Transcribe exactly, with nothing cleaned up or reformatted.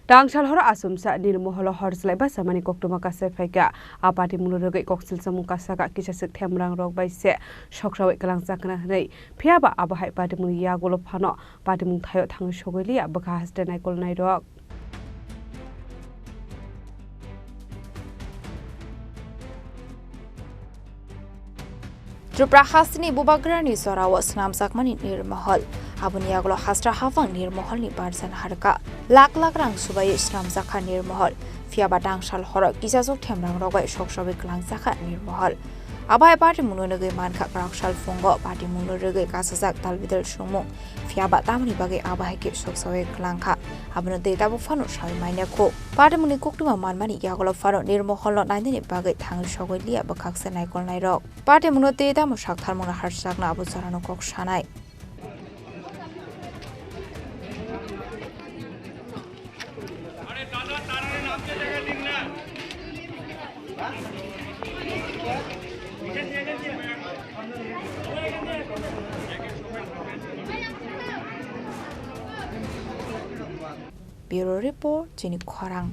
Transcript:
Tangsal horo achomsa Nirmoholo hor chlaiba chamani koktwma kasai phaikha. A patimungno rwgwi koksil chamung kasakha, kisaswk themrangrok bai se soksaui kwlangjakna hwnwi. Phiyaba abo hai patimungni yagulo phano patimung thaio thangwi sogwi liya bwkha haste naikolnairok. Tripura hasteni bubagrani jorao swnamjakmani Nirmohol. Aboni yagulo hasta haphang Nirmoholni barjan harkha. Lakh lakh rang subai swnamjakha Nirmohol. Phiyaba tangsal horo kisaswk themrangrok bai soksaui kwlangjakha Nirmohol. Abo hai patimungno nugwi mankha kwraksal phungo patimungno rwgwi kasajak talbidal songmung. Phiyaba tamoni bagwi abo hai khe soksaui kwlangkha, abono tei tabuk phano saui manya kho. Patimungni koktwma manmani yagulo phano Nirmoholno nainani bagwi thangwi sogwi liya bwkhaksa naikolnairok. Patimungno tei tamo saktharmungno harjakna abo jorano kok sanai. Bureau Report, Chini Khorang.